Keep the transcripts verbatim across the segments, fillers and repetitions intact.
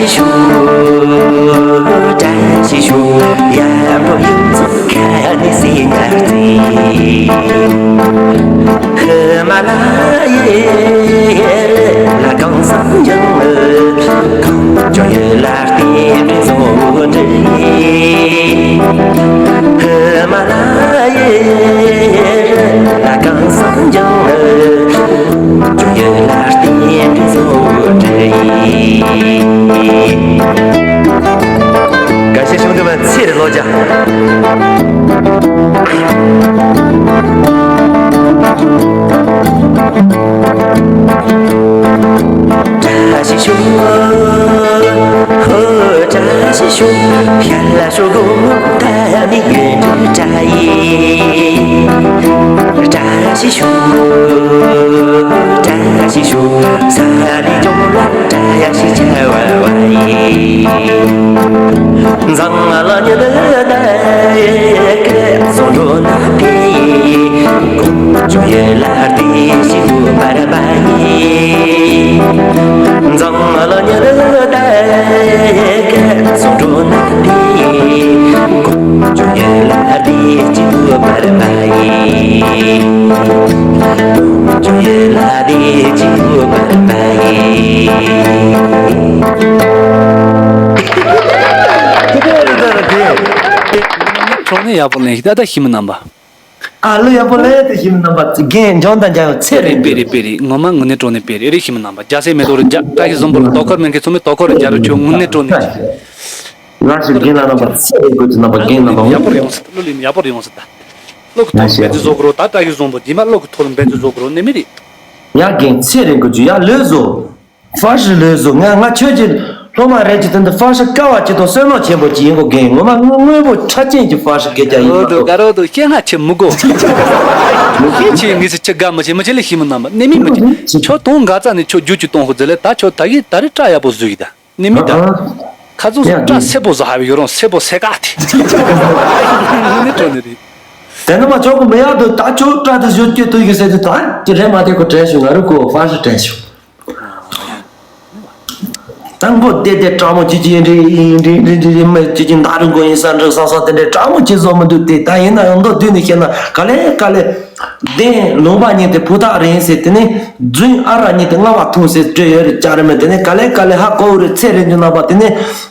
ཞིག་ཤོག་བཀྲ་ཤིས་ཤོག་ཡར་འགྲོ་ཡུམ་ཚོ་ཁ་ནས་སེ་ཉར་རྩིས། ཧི་མ་ལ་ཡའི་ལ་གང་སང་ཡང་གང་ཅོ་ཡི་ལ་བརྟེན་པའི་བཟོ་འདྲི། ཧི་མ་ལ་ཡའི་ལ་གང་སང་ཡང་ཅོ་ཡི་ལ་བརྟེན་པའི་བཟོ་འདྲི། དགའ་བཤད་ཆུང་དུ་མ་ཚེ་རེ་ལོ་བརྒྱ། བཀྲ་ཤིས་ཤོག་ཧོ། བཀྲ་ཤིས་ཤོག་ཕྱི་ལ་ཤོག་གོ་ད་ནི་ཡོད་འདྲ་ཡིན། བཀྲ་ཤིས་ཤོག་བཀྲ་ཤིས་ཤོག་ས་ལི་ཇོ་ལ་བཀྲ་ཤིས་ཆ་བ་བ་ཡིན། འཛམ་གླིང་ཉི་ཟླ་ཟུང་འགྲོ་ན་དེ་ཡིན། ཀོང་ཇོ་ཡི་ལ་དེ་ཞིག་བུ་བར་བ་ཡིན། འཛམ་གླིང་ཉི་ཟླ་ཟུང་འགྲོ་ན་དེ་ཡིན། ཀོང་ཇོ་ཡི་ལ་དེ་ཞིག་བུ་བར་བ་ཡིན། ཀོང་ཇོ་ཡི་ལ་དེ་ཞིག་བུ་བར་བ་ཡིན། ཁྲོ་ནས་ཡག་པོ་ལེན་ཤིག་ད་ལྟ་ཤི་མི་རྣམ་པ། ཨ་ལོ་ཡག་པོ་ལེན་དེ་ཤི་མི་རྣམ་པ་རྒན་འཇོན་དང་འཇམ་ཡང་ཚེ་རིང་པོ། དཔེ་རེད་དཔེ་རེད། ངོ་མ་དངོས་གནས་དྲང་གནས་དཔེ་རེད། རེད་ཤི་མི་རྣམ་པ་རྒྱ་སེ་མེ་ཏོག་རེ་རྒྱ་བཀྲ་ཤིས་བཟང་པོ་རེ་དོ་ཁུར་མེད་མཁན་ཚང་མས་དོ་ཁུར་རེ་རྒྱ་རུ་ཆོག་དངོས་གནས་དྲང་གནས་ཀྱི། ང་ཞིག་རྒན་ལ་རྣམ་པ་ཚེ་རིང་དགོས་ཀྱི་རྣམ་པ་རྒན་རྣམ་པ་ཡག་པོ་རེད་ཡོང་སྲིད་ད། བློ་ལིམ་ཡག་པོ་རེད་ཡོང་སྲིད་ད། བློ་གི་ཐོག་ལ་འབད་བརྩོན་བཟོ་དགོས་རོགས་ད། བཀྲ་ཤིས་བཟང་པོ་རྗེས་མ་བློ་གི་ཐོག་ལ་འབད་བརྩོན་བཟོ་དགོས་རོགས་ནི་མི་རེད། ཡ་རྒན་ཚེ་རིང་དགོས་ཀྱི་ཡ་ལོས་བཟོ། ཧྥ་ཤི་ལོས་བཟོ། ང་ང་ཁྱོད་ཀྱི་སློབ་མ་རེད་ཀྱི་དོན་དུ་ཧྥ་ཤི་དཀའ་བ་ཅིག་དང་བསོད་ནམས་ཆེན་པོ་ཅིག་ཡིན་གོ་རྒན། ངོ་མ་དངོས་དངོས་པོ་ཁྲ་ཅན་གྱི་ཧྥ་ཤི་སྐད་ཆ་ཡིན་འོ་དུ་དགའ་རོགས་དུ་སྐད་ང་ཆེ་མི་གོ་ཁྱེད་ཆེ་ངེས་སུ་ཆེ་དགའ་མི་ཆེ་མི་ཆེ་ལས་ཤི་མི་རྣམ་པ་ནི་མི་མི་ཆེ་ཁྱོད་དོང་འགའ་ཙ་ནས་ཁྱོད་རྒྱུ་ཅིག་གཏོང་ཧུ་ཟེར་ལས་ད་ཁྱོད་ད་གི་ད་རེ་སྐྲ་ཡག་པོ་བཟོས་ཡི་ད། ནི་མི་ད། ཁ་ཚུགས་སུ་སྐྲ་སེར་པོ་བཟོ་ཧ་བའི་ཡོད་རུང་སེར་པོ་སེར་ག་དེ། ནི་ནི་ཁྲོ་ནི་རེད། དེ་ནི་མ་ཆོག་གི་མི་ཡག་དུ་ད་ཁྱོད་སྐྲ་དེ་བཟོ་སྐྱོད་དུ་ཡོད་ཟེར་དུ་ད་ཀྱི་རེད་མ་དེ་ཁོ་དྲན་བྱུང་ང་རུ་ཁོ་ཧྥ་ཤི་དྲན་བྱུང་། དང་པོ་བལྟས་ཏེ་སྤྲང་མོ་ཅི་ཅི་འདྲི་འདྲི་འདྲི་འདྲི་མི་ཅི་ཅི་མདའ་རུ་མགོ་ཡིན་ས་འདྲི་བསམ་བསམ་དེ་འདྲའི་སྤྲང་མོ་ཅི་བཟོ་མི་འདུག་དེ་ད་ཡིན་ན་ཡང་མདོ་བསྡུས་ནས་བཤད་ན་ག་ལེ་ག་ལེ། གདན་ལུང་པ་ཉིད་དེ་ཕུ་ཐག་རིང་ཟེར་དེ་ནས་རྫུན་ཨ་ར་ཉིད་དེ་རྔ་བ་ཐུང་ཟེར་སྤྲོད་ཡོད་རེད་ཅག་རེད་མོད། དེ་ནས་ག་ལེ་ག་ལེ་ཧ་གོ་བོ་རེད། ཚེ་རིང་རྒྱུ་རྣམ་པ་དེ་ནས་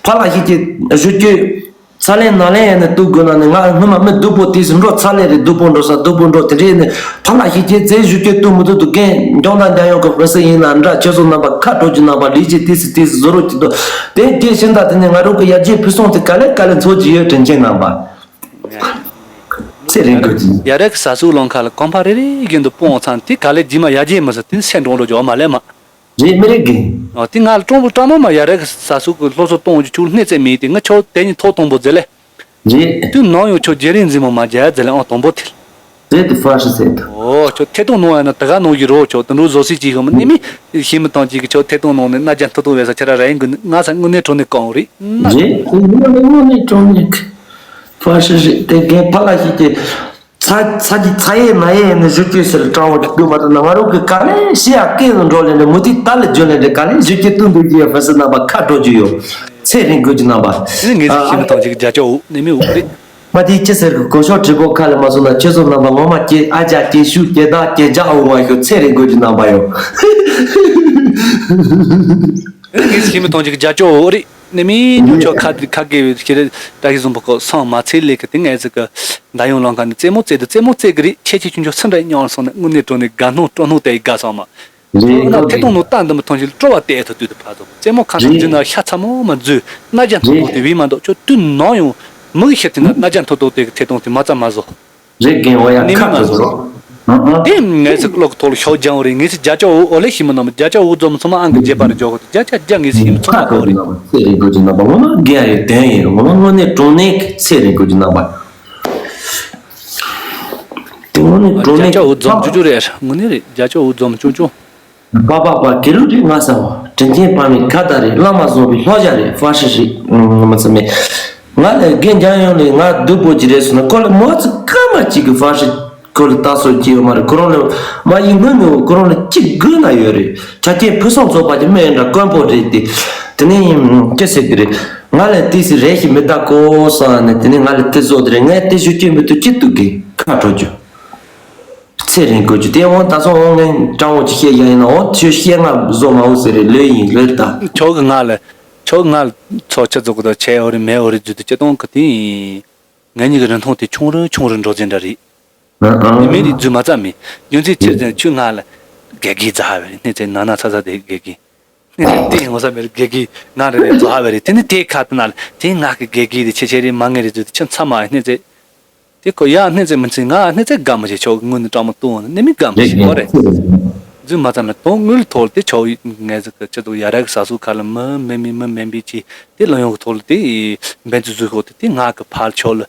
ཕ་ལ་ཤི་ཀྱི་བཞུ་རྒྱུ། ཚ་ལེན་ན་ལེན་ཡང་ནས་གཏུག་དགོས་ན་ནི་ང་སྔོན་མ་མི་སྡུག་པོ་དེ་སུ་འགྲོ་ཚ་ལེན་རེད་སྡུག་པོ་འགྲོ་ས་སྡུག་པོ་འགྲོ་དེ་འདྲས་ནི་ཕ་ལ་ཤི་ཀྱི་རྫས་བཞུ་རྒྱུ་གཏུག་མི་ཐུབ་འདུག་རྒན་འཇོན་དང་འཇམ་ཡོང་གི་ཧྥ་སི་ཡིན་ན་འདྲ་ཁྱོད་ཚོ་རྣམ་པ་ཁ་དྲོ་རྒྱུ་རྣམ་པ་ལས་ཀྱི་དེ་སུ་དེ་སུ་བཟོ་རོགས་ཀྱི་འདུག་དེ་རྒྱས་ཤིང་ད་དེ་ནས་ང་རང་གི་ཡར་རྒྱས་ཕུན་སུམ་དེ་ག་ལེ་ག་ལེ་འཚོ་གི་ཡོད་དྲིན་ཆེན་རྣམ་པ། ཚེ་རིང་དགོས་ཀྱི། ཡ་རེ་གི་ཟ་སུ་ལོང་ཁ་ལ་གོམ་པ་རེ་རེ་བཞིན་དུ་སྤུངས་ཚང་དེ་ག་ལེ་རྗེས་མ་ཡར་རྒྱས་མི་ཟེར་དེ་སེམས་འདྲོང་འགྲོ་རྒྱུ་མ་ལེ་མ། རེད་མི་རེད་གི། ཨ་དེ་ང་ལ་སྤྲང་པོ་སྤྲང་མོ་མ་ཡ་རེ་གི་ཟ་སུ་གི་སློབ་གསོ་གཏོང་རྒྱུ་ཆུ་སྣེ་རྩེ་མེད་དེ་ང་ཁྱོད་དེ་ཉིད་ཐོག་གཏོང་པོ་ཟེར་ལེ། རེད། དུས་ནམ་ཡང་ཁྱོད་རྒྱལ་རིང་འཛིན་མོ་མ་རྒྱལ་ཟེར་ལེ་ཨང་དང་པོ་དེ། རེད་དེ་ཧྥ་ཤི་ཟེར་དུ། ཨོ་ཁྱོད་ཐད་གཏོང་གནང་ཡ་ན་ད་ག་གནང་གི་རོ་ཁྱོད་དུ་འགྲོ་བཟོ་སྲིད་ཅིག་ཤོད་མི་ནི་མི་ཤེས་མི་ཐང་ཅིག་གི་ཁྱོད་ཐད་གཏོང་གནང་ནས་རྣ་རྒྱ་མཐོ་གཏོང་བས་ས་ཁྱེད་ར་ར་ཡིན་གི་ང་ས་དངོས་གནས་ཁྲོ་ནས་གང་རེད་ན། རེད་དེ་དངོས་གནས་དངོས་གནས་ཁྲོ་ནས་ཧྥ་ཤི་རེད་དེ་རྒན་ཕ་ལ་ཤི་ཀྱི། ཚ་ཚ་གི་ཚ་ཡེ་མ་ཡེ་ནི་བཞུ་སྐྱོད་ཟེར་སྤྲང་བོ་གི་དུས་མ་གཏོགས་ན་ང་རང་གི་ག་ལེ་ཤི་ཡ་སྐད་ལ་འགྲོ་ལེ་འདྲ་མུ་ཏིག་ཏ་ལ་འཇོ་ལེ་འདྲ་ག་ལེ་བཞུ་སྐྱོད་ཏུ་འདུག་གི་ཡ་ཧྥ་སི་རྣམ་པ་ཁ་འགྲོ་རྒྱུ་ཡོད། ཚེ་རིང་དགོས་ཀྱི་རྣམ་པ། ཨེ་ངེས་སུ་ཤི་མི་ཐང་ཅིག་རྒྱ་ཅོ་འུ་ནི་མི་འུ་རེད། མ་དེ་ཅི་ཟེར་གི་གོ་ཤོག་བྲིས་པོ་ཁ་ལེ་མ་སོང་ན་ཁྱེད་ཚོ་རྣམ་པ་ངོ་མ་སྐྱེ་ཨ་ཅག་སྐྱེ་ཤུགས་སྐྱེ་བདག་སྐྱེ་ལྗག་འུ་མ་ཤོག་ཚེ་རིང་དགོས་ཀྱི་རྣམ་པ་ཡོད། ངས་ཤེས་མི་ཐོང་ཅིག་རྒྱ་ཅོ་འོ་རེད། ནི་མི་ཉོ་ཆོག་ཁ་ཁ་གེ་བའི་ཤེས་རེད་བཀྲ་ཤིས་བཟང་པོ་ཁོ་སང་མ་ཚེ་ལས་ཀི་དེ་ངས་ཟིག་གི་མདའ་ཡོང་ལོང་ཁ་ནི་རྩེད་མོ་རྩེ་དུ་རྩེད་མོ་རྩེ་གི་རེད་ཁྱེད་ཀྱི་ཆུང་ཆུང་སུ་འདྲ་ཉོ་སོང་ནི་དངོས་གནས་དྲང་ནས་དགའ་སྣང་སྤྲོ་སྣང་དེ་དགའ་སོང་མ། རེད་ཁོ་ན་ཐད་གཏོང་ནོ་ཏན་དུ་མི་ཐོང་ཞིག་སྤྲོ་བ་དེ་ཐོ་དུས་དུ་ཕ་ཚོ་རྩེད་མོ་ཁ་སང་རྫུན་ན་ཤ་ཚ་མོ་མ་རྫུན་རྣ་རྒྱ་མཐོ་པོ་དེ་བས་མ་འདུག་ཁྱོད་དུས་ནང་ཡོང་མི་གི་ཤེས་ཐུབ་ན་རྣ་རྒྱ་མཐོ་ཏོག་དེ་གི་ཐད་གཏོང་དེ་མ་རྩ་མ་བཟོ། རེད་རྒན་འོ་ཡ་ནི་མི་ཁ་མ་ཐུག་བཟོ། འགྲོ། ཧ་ཧ། དེ་ངས་ཚིག་ཀློག་ཐོག་ལ་ཤོག་ལྗང་བོ་རེད་ངས་ཚིག་རྒྱ་ཅོ་འོ་ལེ་ཤི་མི་ནམ་རྒྱ་ཅོ་འོ་རྫོ་མི་ཚང་མ་ཨང་གི་རྒྱས་པ་རེ་འཇོག་གོ་རྒྱ་ཅ་རྒྱ་ངས་ཚིག་ཤི་མི་ཚང་མ་གོ་རེད། ཚེ་རིང་དགོས་ཀྱི་རྣམ་པ་ངོ་མ་རྒན་ཡོད་དོན་ཡིན་རུང་ངོ་མ་དངོས་གནས་དྲང་གནས་ཀྱི་ཚེ་རིང་དགོས་ཀྱི་རྣམ་པ། དེ་དངོས་གནས་དྲང་གནས་རྒྱ་ཅོ་འོ་རྫོ་མི་ཅོ་ཅོ་རེད་དངོས་གནས་རེད་རྒྱ་ཅོ་འོ་རྫོ་མི་ཅོ་ཅོ། པ་པ་པ་དགེ་ལུགས་རེད་ང་ས་བ་དྲིན་ཆེན་དཔག་མེད་ཁ་བརྡ་རེད་བླ་མ་བཟང་པོའི་ལྷོ་བྱ་རེད་ཧྥ་ཧྲི་རེད་ང་མ་ཚ་མེད། ང་ལ་རྒན་རྒྱང་ཡོང་ལས་ང་སྡུག་པོ་ཅི་རེད་ཟེར་ན་ཁོ་ལ་མོ་ཚི་སྐར་མ་གཅིག་གི་ཧྥ་ཧྲི་ཁོ་ལ་ལྟ་སོ་ཅི་ཡོད་མ་རེད་ཁོ་རང་ལ་མ་ཡིན་སྔོན་མེད་ཁོ་རང་ལ་གཅིག་དགོས་ན་ཡོད་རེད་ཆ་རྐྱེན་ཕུན་སུམ་ཚོགས་པ་ཅིག་མེད་འདྲ་དཀོན་པོ་རེད་དེ། དེ་ནས་ཅི་ཟེར་གི་རེད། ང་ལ་ཏི་སི་རེ་ཞིག་མི་ད་གོ་ས་ནས་དེ་ནས་ང་ལ་ཏི་བཟོ་དེ་རེད། ངས་ཏི་ཞུ་ཅི་མི་ཐུབ་ཅི་ཐུབ་གི་ཁ་དྲོ་རྒྱུ། ཚེ་རིང་དགོས་རྒྱུ་དེ་འོང་ད་སོང་འོང་ངས་སྤྲང་བོ་ཅིག་བཤད་ཡ་ཡིན་ན་འོ་ཁྱོད་བཤད་ང་བཟོ་མ་འོ་ཟེར་རེད་ལོས་ཡིན་ལོས་ད། ཆོག་གི་ང་ལ་ཆོག་ང་ལ་ཚོ་ཆ་ཚོགས་གི་ད་ཆེ་འོ་རེད་མེ་འོ་རེད་རྫུ་དུ་ཅི་གཏོང་གི་དེ་ཡིན། ང་གཉིས་ཀྱི་རིན་ཐང་དེ་ཆུང་རུ་ཆུང་རུ་འགྲོ་ཟིན་འདྲ་རེད། ཨ་ཨ། མི་མེད་རིགས་རྫུན་མ་རྩ་མེད། རྒྱུ་མཚན་ཆེར་ཟིན་ཆུ་ང་ལ་དགེ་རྒན་རྩ་བ་རེད་སྣེ་ཚེ་ན་ན་ཚ་ཚ་དེ་དགེ་རྒན། སྣེ་ཚེ་དེ་ངོ་ཚ་མེད་རེད་དགེ་རྒན་ང་རེ་རེ་རྩ་བ་རེད་དེ་ནི་དེ་ཁ་ཏུ་ན་ལ་དེ་ང་གི་དགེ་རྒན་རེད་ཆེ་ཆེ་རེད་མ་ངེས་རེད་རྫུན་དེ་ཆུ་མཚམས་མ་སྣེ་ཚེ། དེ་ཁོ་ཡ་སྣེ་ཚེ་མི་ཚེ་ང་སྣེ་ཚེ་དགའ་མི་བྱེད་ཆོག་གི་ངུ་ནི་སྤྲང་མོ་ལྟུང་ནི་སྣེ་མི་དགའ་མི་བྱེད་ཁོ་རེད། རྫུན་མ་ཚ་མེད་དོན་དངུལ་ཐོག་ལ་དེ་ཆོག་ངས་ཟིག་གི་སྤྱི་ཚོགས་ཡ་ར་གི་ས་སུ་ཁ་ལ་མི་མི་མི་མི་མིན་པའི་ཆེ་དེ་ལོ་ཡོང་གི་ཐོག་ལ་དེ་འབེན་ཚུལ་བཟོས་ཤོག་དེ་དེ་ང་གི་ཕར་ཆོག་ལ།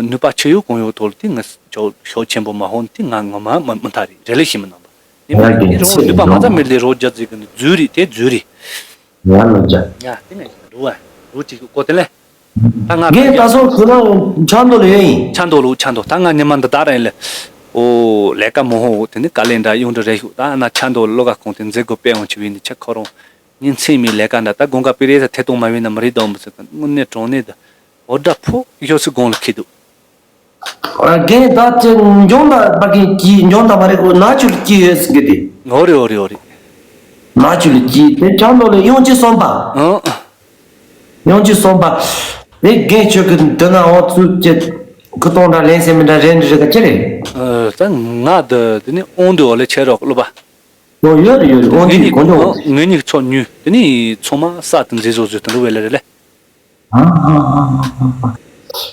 ནུས་པ་ཆེ་ཡོད་གང་ཡོད་ཐོག་ལ་དེ་ང་ཕྱོགས་ཕྱོགས་ཆེན་པོ་མ་ཧོན་དེ་ང་ངོ་མ་མི་མི་མཐའ་རེད་རེ་ལེ་ཤི་མི་རྣམ་པ་ནི་མི་ཡ་དེ་རོ་ནུས་པ་མ་ཚ་མི་ལས་རོ་རྒྱ་ཟིག་གི་ནི་རྫུ་རེད་དེ་རྫུ་རེད། ང་ལ་འཇག་ཡ་དེ་ནས་འགྲོ་བ་འགྲོ་ཅིག་གོ་དེ་ལས་ད་ང་རྒན་ད་སོང་ཁོ་རང་ཆང་དོ་ལ་ཡོད་ཡིན། ཆང་དོ་ལུ་ཆང་དོ་ད་ང་ཉི་མ་འདི་ད་ར་ཡིན་ལ་ཨོ་ལས་ཀ་མོ་ཧོ་དེ་ནི་དཀའ་ལས་འདྲ་ཡོང་འདྲ་རེ་ཤུག་ད་ན་ཆང་དོ་ལོ་ག་ཁོང་དེ་མཛེས་སྒོ་སྤེལ་འོང་ཆི་བས་ནི་ཆ་ཁོ་རང་། ཉིན་མཚན་མའི་ལས་ཀ་འདྲ་ད་དགོང་ཁ་པི་རེ་ས་ཐེ་གཏོང་མ་བྱས་ན་མི་རིགས་དང་མི་ཚེ་དངོས་གནས་དྲང་གནས་དུ་འོ་སྒྲ་ཕོ་ཡོད་སུ་དགོང་ལ་ཁེལ་འདུག་རྒན་ད་ཅི་འཇོང་ད་པ་གིན་གྱིས་འཇོང་ད་མ་རེད་གོ་ན་ཆུ་ལ་སྐྱིད་ཡོད་ཟེར་གི་དེ། འོ་རེད་འོ་རེད་འོ་རེད། ན་ཆུ་ལ་སྐྱིད་དེ་ཆང་དོ་ལ་ཡོང་ཅི་སོང་པ། ཨང་། ཡོང་ཅི་སོང་པ། དེ་རྒན་ཆོས་ཀྱི་འདི་ན་འོ་ཚུལ་ཅི་ཁུ་ཏོང་འདྲ་ལན་སེ་མི་འདྲ་རེད་འདྲི་རེད་ག་ཅི་རེད། ཨ་ད་ང་འདི་འདི་ནི་དབང་འདུས་འོ་ལས་ཆེ་རོགས་ལོ་པ། ཨོ་ཡོད་རེད་ཡོད་རེད་དབང་ངེད་འདུས་གཉིས་གོ་འདུག་ངེད་གཉིས་ཚོ་ཉུལ་དེ་ནི་ཚང་མ་ས་དུ་མཛེས་བཟོ་བཟོས་དུ་འགྲོ་བས་ལེ་རེད་ལེ། ཨ་ཨ་ཨ་ཨ་ཨ།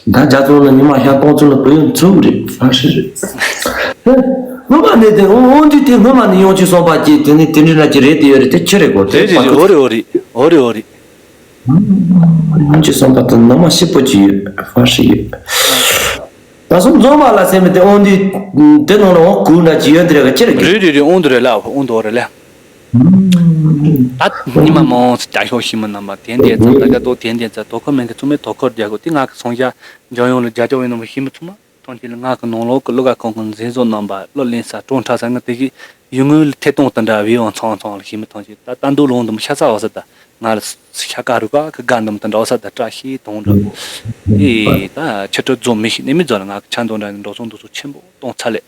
ད་རྒྱ་མཚོ་ལ་ཉི་མ་ཞག་སྟོང་ཚོ་ལ་བུ་ཡོད་ཚུགས་རེད་ཧ་ཧྲི་རེད། སྔོན་མ་ནས་དེ་དབང་དབང་འདུས་དེ་སྔོན་མ་ནས་ཡོང་ཅི་སོང་པ་ཅི་དེ་ནི་དེ་འདྲི་ན་ཅི་རེད་དེ་ཡོད་རེད་དེ་ཆི་རེད་གོ་དེ་རེད་རེད་འོ་རེད་འོ་རེད་འོ་རེད་འོ་རེད། ཡོང་ཅི་སོང་པ་དེ་ནོ་མ་ཤི་པོ་ཅི་ཡོད་ཧ་ཧྲི་ཡོད། ད་སོང་འཛོམས་པ་ལ་སེམས་དེ་དབང་དུས་དེ་ནང་ལ་འོང་གུ་འདྲ་ཅི་ཡོད་དེ་རེད་ག་ཅི་རེད་གི། རེད་རེད་རེད་དབང་དུ་རེད་ལ་དབང་དུ་རེད་ལ། ད་ཉི་མ་མང་ཙམ་ལྕགས་ཤོག་ཤི་མི་རྣམ་པ་དེ་འདྲ་ཙམ་ད་ལྟ་ཏོ་དེ་འདྲ་ཙམ་དོ་ཁུར་མེད་མཁན་ཚོ་མེད་དོ་ཁུར་རྒྱག་དགོས་དེ་ང་གི་སོང་ཤ་འཇོན་ཡོང་ལ་རྒྱ་ཅོག་ཡིན་ནམ་ཤི་མི་ཚོ་མ་ཐོན་ཅི་ལ་ང་གི་ནང་ལོགས་ཀྱི་བློ་དགའ་ཁང་གི་མཛེས་བཟོ་རྣམ་པ་བློ་ལེན་ས་གྲོང་ཁྲ་ས་ང་དེ་གི་ཡུལ་དངོས་ལ་ཐད་གཏོང་དུ་འདྲ་བའི་འོང་ཚང་ཚང་ལ་ཤི་མི་ཐོན་ཅི་ད་ལྟ་འདུག་ལོང་དུ་མི་ཤ་ཚ་བ་ས་ད། ང་ལ་ཤ་ཀ་རུ་ཀ་གི་དགའ་འདུམ་དུ་འདྲ་བ་ས་ད་བཀྲ་ཤིས་དོང་འགྲོ། ཨེ་ད་ཆུ་ཁྲོད་རྫོང་མི་ཤི་ནས་མི་རྫོང་ལ་ང་གི་ཆ་འདོན་འདྲ་ནས་འགྲོ་སོང་འདུག་སོ་ཆེན་པོ་གཏོང་ཚར་ལེ།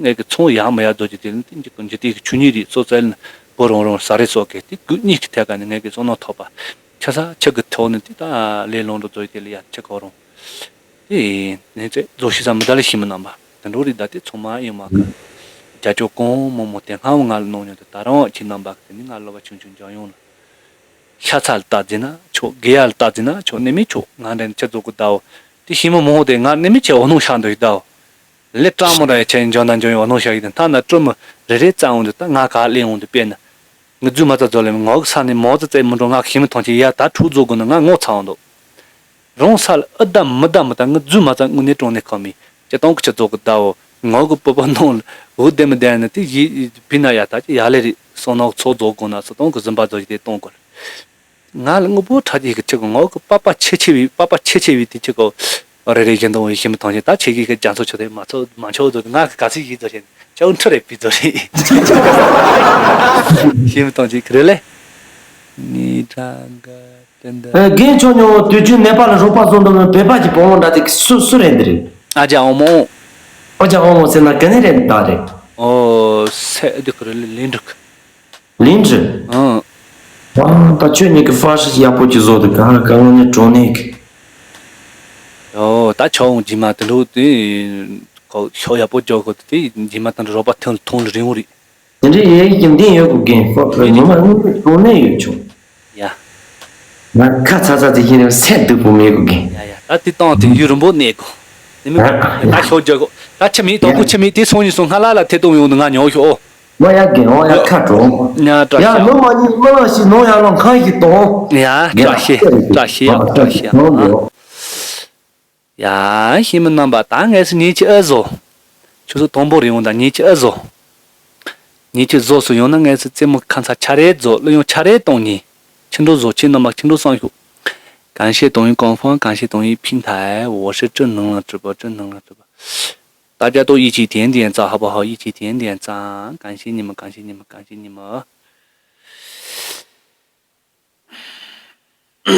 ངས་གི་ཚོང་ཡག་མི་ཡག་རྫོགས་ཀྱི་དེ་ནི་དེ་འཇིག་གི་འཇིག་རྟེན་གི་ཆོས་ཉིད་རེད་སོ་བཙལ་ནས་བོ་རོང་རོང་ས་རེ་སོགས་ཀྱི་དེ་དགུ་གཉིས་ཀྱི་ཐད་ཀ་ནས་ངས་གི་བསོད་ནམས་ཐོབ་པ། ཆ་ས་ཆུ་གི་ཐོག་ནས་དེ་ད་ལས་ལོང་འགྲོ་རྫོགས་ཀྱི་དེ་ལ་ཡ་ཆུ་ཁོ་རོང་། དེ་ནས་ཚེ་རྫོགས་ཤི་ས་མི་ད་ལ་ཤི་མི་རྣམ་པ་དེ་འགྲོ་རེད་ད་དེ་ཚོང་མ་ཡིན་མ་གི། རྒྱ་ཅོག་གོང་མོ་མོ་དེ་སྔ་བོ་ང་ལ་གནང་མྱོང་དེ་ད་རང་ཁྱེད་རྣམ་པ་གི་དེ་ནི་ང་ལོ་བ་ཆུང་ཆུང་འཇོན་ཡོང་ལ། ཤ་ཚ་ལ་རྟ་རྫི་ན་ཆོག་དགེ་ཡ་ལ་རྟ་རྫི་ན་ཆོག་ནི་མི་ཆོག་ང་འདྲ་ནི་ཆ་རྫོགས་གི་ཟླ་བོ། དེ་ཤི་མོ་མོ་ཧོ་དེ་ང་ནི་མི་ཆེ་འོ་ནོ་ཤ་འདོད་ཟླ་བོ། ལེ་ཀྲང་མོ་ར་ཡ་ཆེ་འཇོ་ན་འཇོ་ཡོ་ནོ་ཤ་ཡི་དེ་མཐའ་ན་སྤྲོ་མོ་རེ་རེ་རྩ་འོང་དུ་ད་ང་ག་ལེ་འོང་དུ་དཔེ་ན། ངི་རྫུ་མ་རྩ་རྫོགས་ལེ་ངོ་གི་ས་ནི་མོ་རྩ་རྩེ་མི་འགྲོ་ང་ཤི་མི་ཐོང་ཆེ་ཡ་ད་ཁྲུ་རྫོགས་དགོ་ན་ང་ངོ་ཚ་འོང་དུ། རང་ས་ལ་ཨི་ད་མི་ད་མི་ད་ངི་རྫུ་མ་རྩ་དངོས་གནས་དྲང་གནས་ཁོ་མི། ཅི་གཏོང་གི་ཅི་རྫོགས་གི་ཟླ་བོ། ངོ་གི་སྤོབས་པ་སྣང་ལ་འུ་བདེ་མི་བདེ་ནི་དེ་ཡི་བི་ན་ཡ་ད་ཅི་ཡ་ལེ་རེད་སོང་ན་ཚོགས་རྫོགས་དགོས་ན་སུ་གཏོང་གི་གཟིམ་པ་རྫོགས་ཀྱི་དེ་གཏོང་དགོས། ང་ལ་དངོས་པོ་ཁྲ་ཅིག་གི་ཅི་གི་ངོ་གི་པ་པ་ཆེ་ཆེ་བའི་པ་པ་ཆེ་ཆེ་བའི་དེ་ཅི་གོ། རེ་རེ་བཞིན་དུ་ཡི་ཤི་མི་ཐང་ཆེ་ད་ཆེ་གི་གི་རྒྱ་མཚོ་ཆོ་དེ་མ་ཚོ་མ་ཆོ་རྫོགས་ང་གི་ག་ཚི་ཡི་རྫོགས་ཆེ་ཅའུ་ཁྲི་རེ་བི་རྫོགས་རེད། ཤི་མི་ཐང་ཆེ་གི་རེ་ལེ། ནི་དྲ་ག་དེ་འདྲ། རྒན་ཆོས་ཉུང་དུས་རྒྱུན་ནེ་པ་ལ་རོགས་པ་བཟོ་འདུག་མོད་བོད་པ་གྱི་བུ་མོ་འདྲ་དེ་སུ་སུ་རེད་འདི་རེད། ཨ་ཅག་ཨོ་མོ། ཨ་ཅག་ཨོ་མོ་ཟེར་ན་ག་ནས་རེད་འདི་རེད། ཨོ་སེ་འདི་ཁོ་རེ་ལི་ལིན་འགྲིག་ལིན་འགྲིག་ཨང་། ཨང་ད་ཁྱོད་གཉིས་ཀྱི་ཧྥ་ཤི་ཡག་པོ་ཅིག་བཟོ་འདུག་ག་ག་ངོ་ནས་གྲོང་ནས་གི། ཨོ་ད་ཆོག་འོང་རྗེས་མ་དེ་འགྲོ་དེ་ཁོ་ཤོ་ཡག་པོ་འཇོག་གོ་དེ་རྗེས་མ་དང་རོགས་པ་ཐོན་ཐོན་རིང་བོ་རེད། དེ་འདྲའི་ཡས་ཀྱི་འདི་ཡོད་དགོས་གིན་ཧྥ་ཤི་ངོ་མ་དངོས་གྲོང་ནས་ཡོད་ཆོག་ཡ། ང་ཁ་ཚ་ཚ་དེ་བཞིན་རེད་སེམས་སྡུག་པོ་མེད་གོ་གི། ཡ་ཡ་ད་དེ་བཏང་དེ་ཡུན་རིང་པོ་གནས་གོ། དེ་མི་ད་ཤོག་རྒྱག་གོ། ད་ཆི་མེད་དོ་གོ་ཆི་མེད་དེ་སོང་ཡིན་སོང་སྔ་ལ་ལ་ཐེ་གཏོང་ཡོང་དུ་ང་ཉོ་ཤོག་ཨོ། མ་ཡ་གི་ཨོ་ཡ་ཁ་གྲོང་། ཡ་བཀྲ་ཤིས། ཡ་ལོ་མ་ཉིད་མ་ལ་ཞིག་ནོ་ཡ་ལོ་ཁ་ཞིག་གཏོང་། ཡ་བཀྲ་ཤིས་བཀྲ་ཤིས་ཡ་བཀྲ་ཤིས་ཡ། ཡ་ཤི་མི་རྣམ་པ་ད་ངས་སུ་ཉིད་ཀྱི་ཨ་བཟོ། ཆུ་ཚོད་དང་པོ་རིང་བོ་དང་ཉིད་ཀྱི་ཨ་བཟོ། ཉིད་ཀྱི་བཟོ་སུ་ཡོང་ན་ངས་སུ་རྩེད་མོ་ཁ་མཚར་ཆ་རེ་བཟོ་གླུ་དབྱངས་ཆ་རེ་གཏོང་ཉིན། ཁྱི་འགྲོ་བཟོ་ཁྱི་རྣམ་པ་ཁྱི་འགྲོ་སང་ཤུག 感谢抖音官方，感谢抖音平台，我是正能量直播，正能量直播。大家都一起点点赞，好不好？一起点点赞，感谢你们，感谢你们，感谢你们。ང་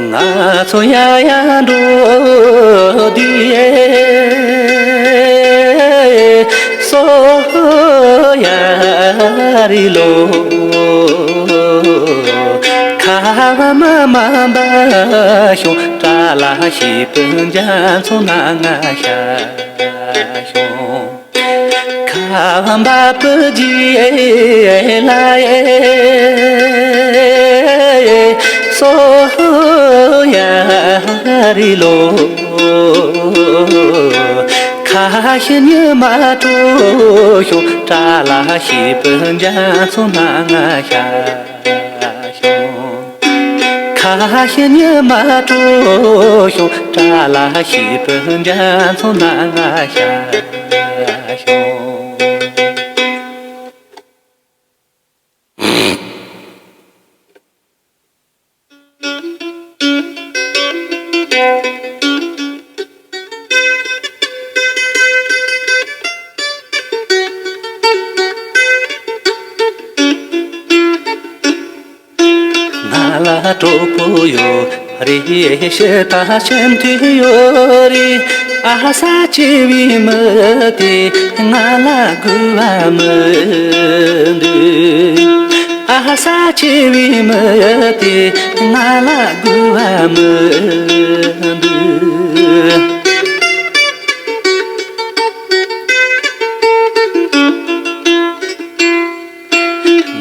ང་ཚོ་ཡ་ཡ་འགྲོ་དུས་སོ་ཡ་རི་ལོ། ཁ་བ་མ་མ་འབའ་ཤོང་། ཏྲ་ལ་ཤི་པུ་འཇའ་ཚོན་ན་ང་ཤ་ཤོང་། ཁ་བ་འབའ་པུ་ཇི་ལ་ཡེ་སོ་ཡ་རི་ལོ། ཁ་ཤི་ཉི་མ་དྲོ་ཤོང་། ཏྲ་ལ་ཤི་པུ་འཇའ་ཚོན་ན་ང་ཤ་ཤོང་། ཁ་ཤི་ཉི་མ་དྲོ་ཤོང་། ཏྲ་ལ་ཤི་པུ་འཇའ་ཚོན་ན་ང་ཤ་ཤོང་། ང་ལ་གྲོགས་པོ་ཡོད་རེད། ཤི་ད་ཤི་མཐུན་ཡོད་རེད། ཨ་ས་ཆེ་བའི་མི་དེ་ང་ལ་དགོས་པ་མི་འདུག་ཨ་ས་ཆེ་བའི་མི་དེ་ང་ལ་དགོས་པ་མི་འདུག་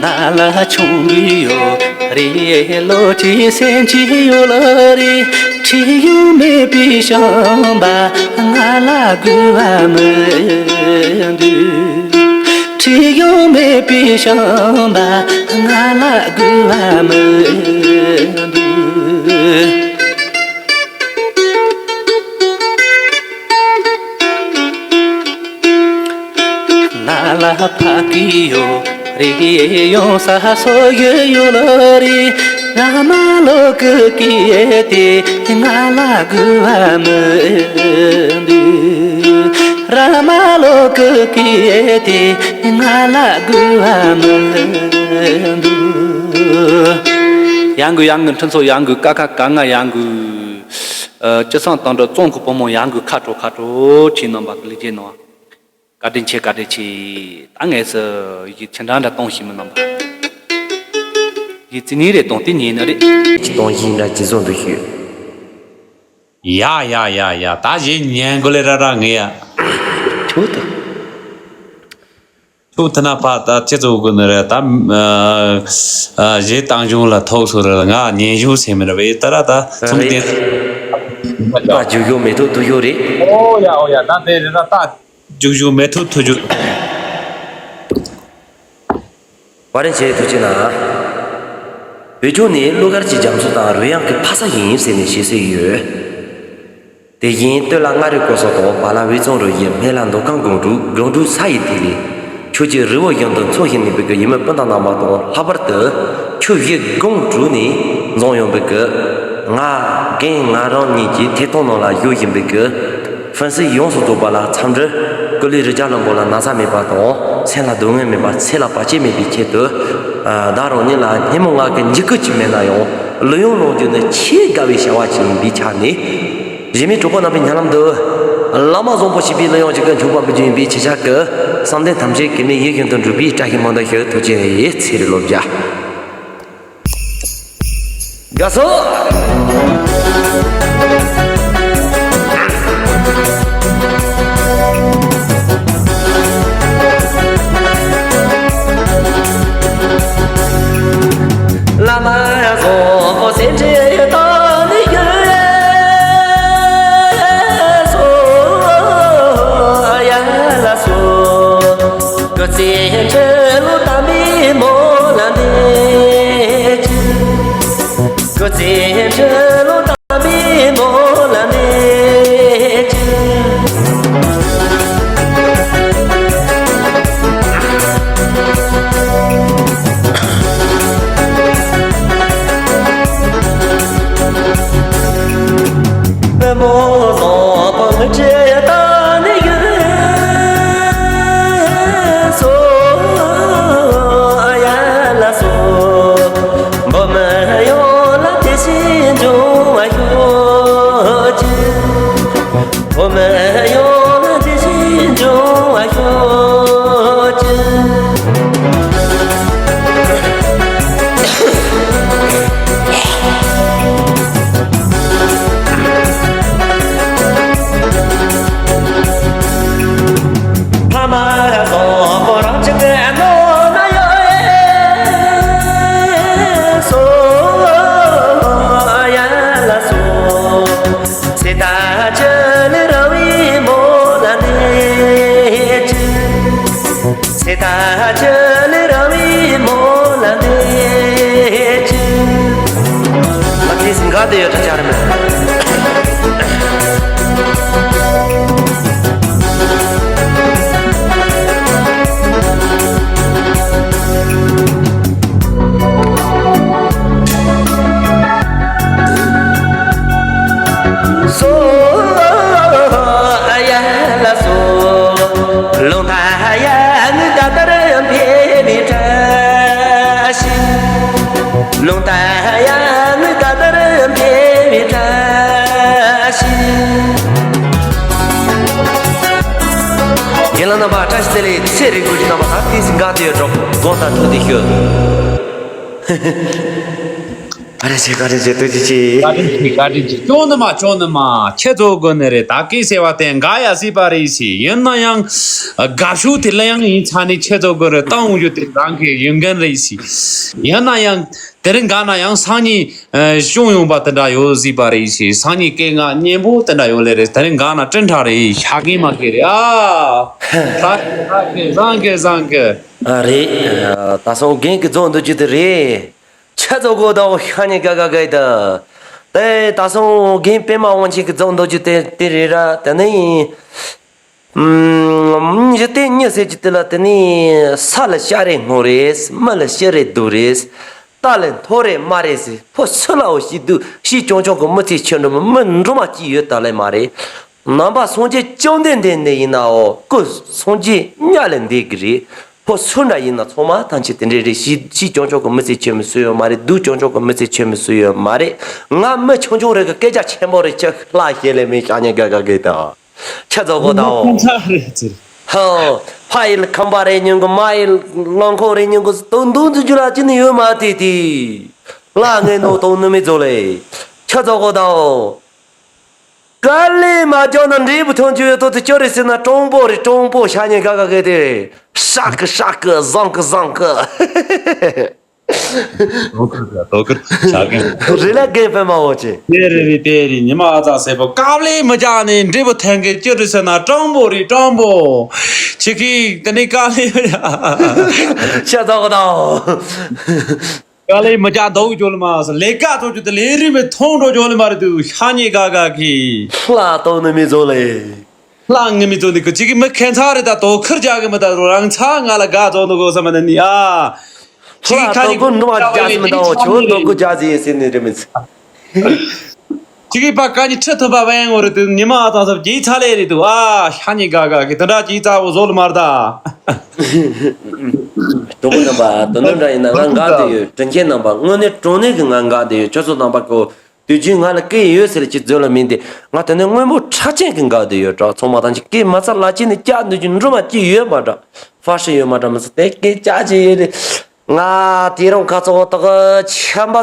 ང་ལ་ཆུང་དུས་ཡོད་རེད། ལོ་གཅིག་སེམས་ཀྱི་ཡོད་ལ་རེད། ཁྲིད་ཡོང་མེད་པའི་བྱམས་པ་ང་ལ་དགོས་པ་མི་འདུག་ཁྲིད་ཡོང་མེད་པའི་བྱམས་པ་ང་ལ་དགོས་པ་མི་འདུག་ང་ལ་ཕ་གི་ཡོད་རེད། ཡོང་ས་སོ་ཡོད་ཡོད་ལ་རེད། ར་མ་ལོ་ཀི་ཀི་དེ་ང་ལ་དགོས་པ་མི་འདུག་ར་མ་ལོ་ཀི་ཀི་དེ་ང་ལ་དགོས་པ་མི་འདུག་ཡང་དགོས་ཡང་དགོས། ཁྲིན་ཚོ་ཡང་དགོས། ཀ་ཁ་ག་ང་ཡང་དགོས། ཨ། སྤྱི་ཚང་དང་འདྲ་བཙོང་གི་བུ་མོ་ཡང་དགོས། ཁ་དྲོ་ཁ་དྲོ་ཁྱེད་རྣམ་པ་གི་ལེགས་སྐྱེས་གནང་། བཀའ་དྲིན་ཆེ། བཀའ་དྲིན་ཆེ། ད་ངས་སུ་ཡི་ཆི་འདྲ་འདྲ་གཏོང་ཤེས་མི་རྣམ་པ། ཡི་ཙི་ནི་རེ་གཏོང་དེ་ཉིན་ནི་རེད། ཅི་གཏོང་ཡིན་འདྲ་ཅི་བཟོ་འདུག་ཞུ། ཡ་ཡ་ཡ་ཡ། ད་གཞན་ཉན་དགོས་ལེ་ར་ར་ངེ་ཡ། ཁྱོད་ད། ཁྱོད་ཐ་ན་ཕ་ད་ཅི་ཚོ་གོ་ནི་རེད་ད། ཨ། ཨ། གཞས་བཏང་གཞུང་ལ་ཐོག་སོ་རེད། ང་ཉན་གཞུང་སེམས་མི་རེད་པས། ད་ར་ད་ཚོང་རེད། ད་རྒྱུག་ཡོ་མེ་ཐོག་ཐུག་ཡོ་རེད། ཨོ་ཡ་ཨོ་ཡ། ད་དེ་རེད་ད། ད་རྒྱུག་ཡོ་མེ་ཐོག་ཐུག་རྒྱུ། བ་རན་ཆེ་ཐུགས་ཆེ་ན། བོད་ལྗོངས་ནི་གླུ་གར་གྱི་རྒྱ་མཚོ་དང་རོལ་དབྱངས་ཀྱི་ཕ་ས་ཡིན་ཟེར་ནས་བཤད་སྲོལ་ཡོད། དེ་བཞིན་སྟོད་ལ་མངའ་རིས་སྐོར་ས་དང་བར་ལ་དབུས་གཙང་རུ་བཞི། སྨད་ལ་མདོ་ཁམས་སྒང་དྲུག། སྒང་དྲུག་ས་ཡི་ཐིག་ལེ། ཁྱོད་ཀྱི་རི་བོ་བཞིན་དུ་འཚོ་བཞིན་ནི་བོད་ཀྱི་ཡུལ་མི་སྤུན་ཟླ་རྣམ་པ་དང་། ལྷག་པར་དུ་ཁྱོད་བཞི་སྒང་དྲུག་ནས་འཛོམས་ཡོང་བོད་ཀྱི་ང་རྒན་ང་རང་གཉིས་ཀྱི་ཐད་གཏོང་ནང་ལ་བཞུགས་བཞིན་པའི་གི་ཧྥན་སི་ཡོངས་སུ་རྫོགས་པ་ལ་འཚམས་འདྲི། ཀུ་ལི་རི་རྒྱ་ལ་འབོ་ལ་ན་ཚ་མེད་པ་དང་། སེམས་ལ་སྡུག་བསྔལ་མེད་པ། ཚེ་ལ་བར་ཆད་མེད་པའི་ཆེད་དུ། ཨ། བདག་རང་ཉིད་ལ་སྙན་མོ་ངག་གི་འཇིགས་སྐུལ་ཅིག་མེད་ན་ཡང་། གླུ་དབྱངས་གླེང་རྒྱུ་ནི་ཆེས་དགའ་བའི་བྱ་བ་ཅིག་ཡིན་པའི་ཆ་ནས། གཞན་མི་གྲོགས་པོ་རྣམ་པའི་ཉན་ལམ་དུ། བླ་མ་བཟང་པོ་ཞེས་པའི་གླུ་དབྱངས་ཅིག་གི་འཁྱོངས་པ་འབུལ་རྒྱུ་ཡིན་པའི་ཆེད་བྱ་གི། བསམ་གཏན་ཐམས་ཅད་གེགས་མེད་ཡིད་བཞིན་དུ་འགྲུབ་པའི་བཀྲ་ཤིས་སྨོན་འདུན་ཞུ། ཐུགས་རྗེ་ཆེ། ཚེ་རིང་ལོ་བརྒྱ། དགའ་སོ། བླ་མ་བཟང་པོ་སེམས་ཅན་དང་ནི་ཡོད་སོ་ཡ་ལ་སོ། སྐུ་ཚེ་ཁྲི་ལོ་དམ་པའི་མོ་ལ་འདས་ཅིང་། སྐུ་ཚེ་ཁྲི་ལོ་དམ་པའི་མོ་ལ་འདས་ཅིང་། དེ་ཡོད་ཚོད་ཅང་རེད་མོད། སོ་ཨ་ཡ་ལ་སོ། ལུང་ཐ་ཡ་ནི་ད་ལྟར་འཕེལ་བའི་བཀྲ་ཤིས། ལུང་ད་ཡང་ད་ལྟར་འཕེལ་བའི་བཀྲ་ཤིས། རྒན་ལགས་རྣམ་པ་བཀྲ་ཤིས་བདེ་ལེགས། ཚེ་རིང་པོ་ཞིག་རྣམ་པ་ད་ཏིས་འགའ་དེ་ཡོད་འགྲོ་དགོངས་དག་ཐུགས་དེ་ཞུ། ཨ་རེ་ཆེ་ག་རེ་ཆེ་ཐུགས་རྗེ་ཆེ། བཀའ་དྲིན་ཆེ། བཀའ་དྲིན་ཆེ། ཅོ་ནི་མ་ཅོ་ནི་མ་ཁྱེད་ཚོ་དགོས་ནི་རེད། ད་གི་ཟེར་བ་དེ་འགའ་ཡ་སྲིད་པ་རེད་ཟེར། ཡིན་ན་ཡང་དགའ་ཤོས་དེ་ལ་ཡང་ཡིན་ཚ་ནི་ཁྱེད་ཚོ་དགོས་རེད། ཏང་ཡོད་དེ་རང་གི་ཡོད་མཁན་རེད་ཟེར། ཡིན་ན་ཡང་། དེ་རིང་ག་ན་ཡང་སང་ཉིན་ཨ་གཞུང་ཡོང་པ་དེ་འདྲ་ཡོད་སྲིད་པ་རེད་ཟེར། སང་ཉིན་སྐད་ངག་སྙན་པོ་དེ་འདྲ་ཡོད་ལེ་རེད། དེ་རིང་ག་ན་སྤྲིན་ཁྲ་རེད། ཤ་གི་མ་གི་རེད་ཨ། ཟ་གི་ཟ་གི་ཟ་གི་ཟ་གི། ཨ་རེད། ད་སང་རྒན་གི་རྫོགས་འདུག་རྒྱུ་དེ་རེད། ཆ་རྫོགས་གོ་ད་འོ་ཤ་ཉེ་ག་ག་གི་ད། དེ་ད་སང་རྒན་པད་མ་དབང་ཆེན་གི་རྫོགས་འདུག་རྒྱུ་དེ་དེ་རེད་ར། དེ་ནི། ཨུམ། འཇིག་རྟེན་མྱི་ཟེར་གྱི་དེ་ལ་དེ་ནི་ས་ལ་ཤ་རེ་སྔོ་རེད། མི་ལ་ཤི་རེ་སྡུག་རེད། རྟ་ལ་མཐོ་རེ་དམའ་རེད་ཟེར། ཕོ་སུ་ལའོ་ཤི་སྡུག་ཤི་ཆུང་ཆུང་གི་མི་ཚེ་ཆེ་འགྲོ་མི་མི་འགྲོ་མ་གཅིག་ཡོད་ད་ལེ་མ་རེད། ནང་པ་སངས་རྒྱས་བཅོམ་ལྡན་འདས་འདི་ཡིན་ནའོ་སྐུ་སངས་རྒྱས་ཉག་ལ་འདས་གི་རེད། ཕོ་སུ་འདྲ་ཡིན་ན་ཚང་མ་ཐམས་ཅད་དེ་འདྲས་རེད། ཤི་ཤི་ཆུང་ཆུང་གི་མི་ཚེ་ཆེ་མི་སུ་ཡོད་མ་རེད། སྡུག་ཆུང་ཆུང་གི་མི་ཚེ་ཆེ་མི་སུ་ཡོད་མ་རེད། ང་མི་ཆུང་ཆུང་རེད་གི་སྐད་ཆ་ཆེན་པོ་རེད། ཁྱེད་ལྷ་ཞེ་ལེ་མི་ཤ་ཉེ་ག་ག་གི་ད། ཁྱེད་ཚོ་གོ་དང་། ཁོང་ཚ་རེད་ཟེར། ཧོ། ཕ་ཡི་ཁང་པ་རེ་ཉུང་གི་མ་ཡི་རླངས་འཁོར་རེ་ཉུང་གི་དོན་དུ་འཛུལ་རྒྱུ་ལ་ཅི་ནི་ཡོད་མ་དེ་དེ། ལ་ངའི་ནོ་དོན་ནི་མི་ཚོ་ལེ། ཁྱེད་ཚོ་གོ་དང་། དཀའ་ལས་མ་རྒྱག་ན་འབྲས་བུ་ཐོན་རྒྱུ་ཡོད་དོ་དེ་ཅོ་རེ་ཟེར་ན་དྲང་པོ་རེད། དྲང་པོ་ཤ་ཉེ་ག་ག་གི་དེ། ཧྲག་གི་ཧྲག་གི་བཟང་གི་བཟང་གི། དོ་ཁུར་དོ་ཁུར་བྱ་མཁན། རི་ལ་རྒན་པད་མ་འོ་ཅེ། དེ་རེད་རེད་དེ་རེད། ཉི་མ་ཨ་ཙག་སེར་པོ་དཀའ་ལས་མི་རྒྱག་ནས་འབྲས་བུ་ཐོན་མཁན་ཅི་རེད་ཟེར་ན་དྲང་པོ་རེད་དྲང་པོ། ཁྱེད་ཀྱིས་དེ་ནས་དཀའ་ལས་མི་རྒྱག་ཤ་ཚ་གོ་དང་། དཀའ་ལས་མི་རྒྱག་འདུག་ཅོ་ལ་མ་ཟེར། ལས་ཀ་ཐོག་ཅུ་དེ་ལས་རིམ་མི་ཐོང་འགྲོ་ཅོ་ལ་མ་རེད་དུ་ཤ་ཉེ་ག་ག་གི། ལྷ་དོ་ནི་མི་ཚོ་ལེ། ལྷ་ངི་མི་ཚོ་འདི་གི་ཅིག་གི་མི་ཁན་ཚ་རེད། ད་དོ་ཁུར་རྒྱག་གི་མི་ད་རང་ཚ་ང་ལ་དགའ་ཚོགས་འདུག་གོ་བསམ་པ་ནི་ཨ། ཅིག་གི་ཁ་ཉིན་དོ་ཀུ་འགྲོ་བ་རྒྱག་ཟིན་མི་འདའོ་ཁྱོད་དོ་ཀུ་རྒྱག་ཟིན་ཡིན་ཟིན་ནི་རེད་མི་ཚ། ཅིག་གི་པ་ཀ་ཉི་ཁྲི་ཐུབ་པ་བན་ངོ་རེད་དུ་ཉི་མ་ཨ་ཐང་སབ་རྒྱས་ཚ་ལེ་རེད་དུ་ཨ་ཤ་ཉི་ག་ག་གི་དེ་འདྲ་ཅིག་ཚ་བོ་བཟོ་ལ་མར་ད། དོ་ཀུ་རྣམ་པ་དོ་ནོ་འདྲ་ཡིན་ན་ང་འགག་དུ་ཡོད། དྲིན་ཆེན་རྣམ་པ་དངོས་གནས་དྲང་གནས་ཀྱི་ང་འགག་དུ་ཡོད། ཁྱོད་ཚོ་རྣམ་པ་ཀོ། དུས་རྒྱུན་ང་ལ་སྐད་ཡོད་ཟེར་གྱི་རྫུན་ལ་མིན་ཏེ། ང་དེ་ནས་སྔོན་པོ་ཁྲག་ཅན་གྱི་འགག་དུ་ཡོད་དྲག་ཚང་མ་ཐམས་ཅད་སྐད་མ་ཚ་ལ་ཅི་ནས་སྐྱག་འདུག་རྒྱུ་འགྲོ་མ་ཅི་ཡོད་མ་དྲག་ཧྥ་ཧྲི་ཡོད་མ་དྲག་མི་ཚ་དེ་སྐད་སྐྱག་ཅི་ཡོད་རེད། ང་དེ་རང་ཁ་ཚ་བོ་དག་ཆམ་པ་